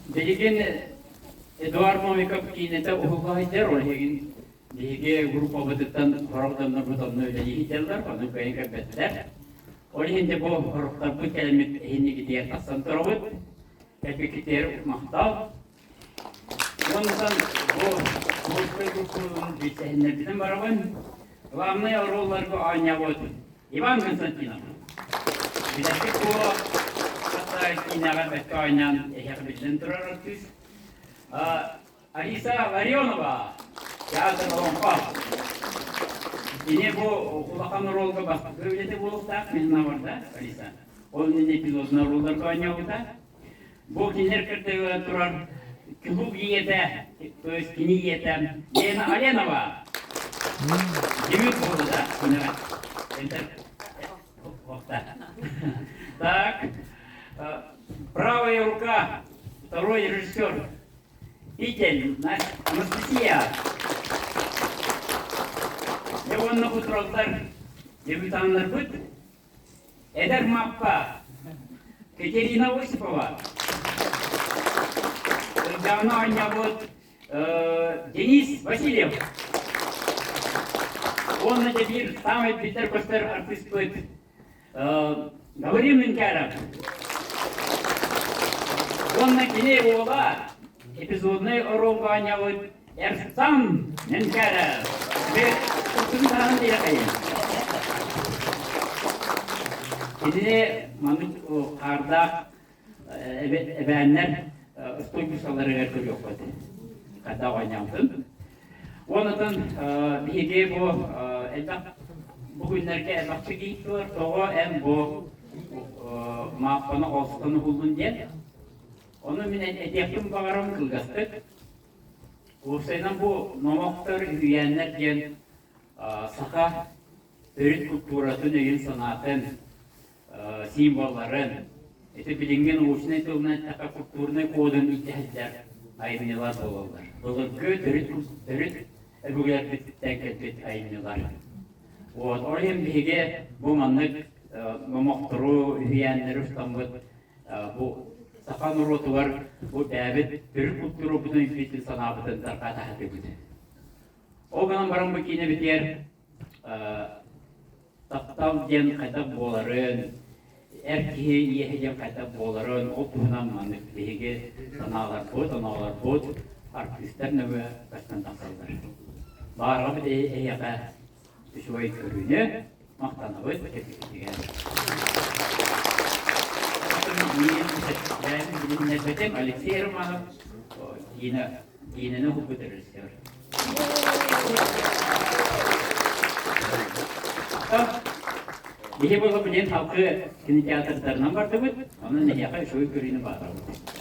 Билигин Эдуард Новиков киинэтэ уһулла сылдьар, ол иһин биһиги группабытыттан сорох дьоннорбут онно үлэлии сылдьаллар, ону кыайан көрбөттөр. Ол иһин де бу соруктарбыт кэлэммит иһиннигитигэр тахсан турабыт. Кэлбиккитигэр махтал. Онтон бу Творческай группабын билсэһиннэрбитин барабын. Главнай оруолларга оонньообут Иван Константинов. Билэргит буолуо, хатта киинэҕэ бэккэ оонньоон эһиэхэ биллэн турар артыыс. Алиса Ларионова, театр Олоҥхо. Кини бу улахан оруолга бастакы үлэтэ буолуохтаах, мин санаабар Алиса. Ол иннинэ эпизодунай оруолларга оонньообута. Бу кинилэр кытта турар клуб ийэтэ, то есть кини ийэтэ Лена Оленова. Дебют буолла да, кинигэ. Так, правая рука, второй режиссер, Питель, Анастасия. Дьэ уонна бу тураллар дебютаннарбыт Эдэр Маппа, Катерина Осипова, Ылдьаана оонньообут Денис Васильев уонна дьэ биир саамай биллэр-көстөр артыыспыт Гаврил Менкяров. Уонна кини уола эпизоднай оруолга оонньообут Эрсан Менкяров. Тутун диэхайын. Итини маннык хаардаах эбээннэр устуйбусаларыгар көрүөххүт. Хата оонньообутун. Онотон биһиги бу элбэх бу күннэргэ элбэх чигииттилэр, тоҕо эн бу мааппаны холстон уһуллун диэн. Ону мин этиэхпин баҕарабын кылгастык. Уопсайынан бу номохтор, үһүйээннэр диэн саха төрүт культуратын, өйүн-санаатын символларын, ити билиҥҥи научнай тылынан эттэххэ культурнай кодун илдьэ сылдьар айымньылар буолаллар. Былыргы төрүт төрүт өбүгэлэрбититтэн кэлбит айымньылар. Вот, ол иһин биһиги бу маннык номохтору, үһүйээннэри устаммыт бу саха норуотугар бу бэйэбит төрүт культурабытын өйбүтүн санаабытын тарҕата сатыыбыт. Ол гынан баран бу киинэбитигэр таптал диэн хайдах буоларын, эр киһи иэһэ диэн хайдах буоларын, ол туһунан маннык биһиги санааларбыт, оноолорбут артыыстар нөҥүө көстөн тахсаллар. Баарҕабыт эһиэхэ үчүгэй көрүүнү, махтанабыт кэлбиккитигэр. Билиннэрбитим Алексей Романов киинэ киинэни уһулбут режиссер. Биһи буолла билигин халкы кинотеатрдарынан бардыбыт, онон эһиэхэ үчүгэй көрүүнү баҕарабыт.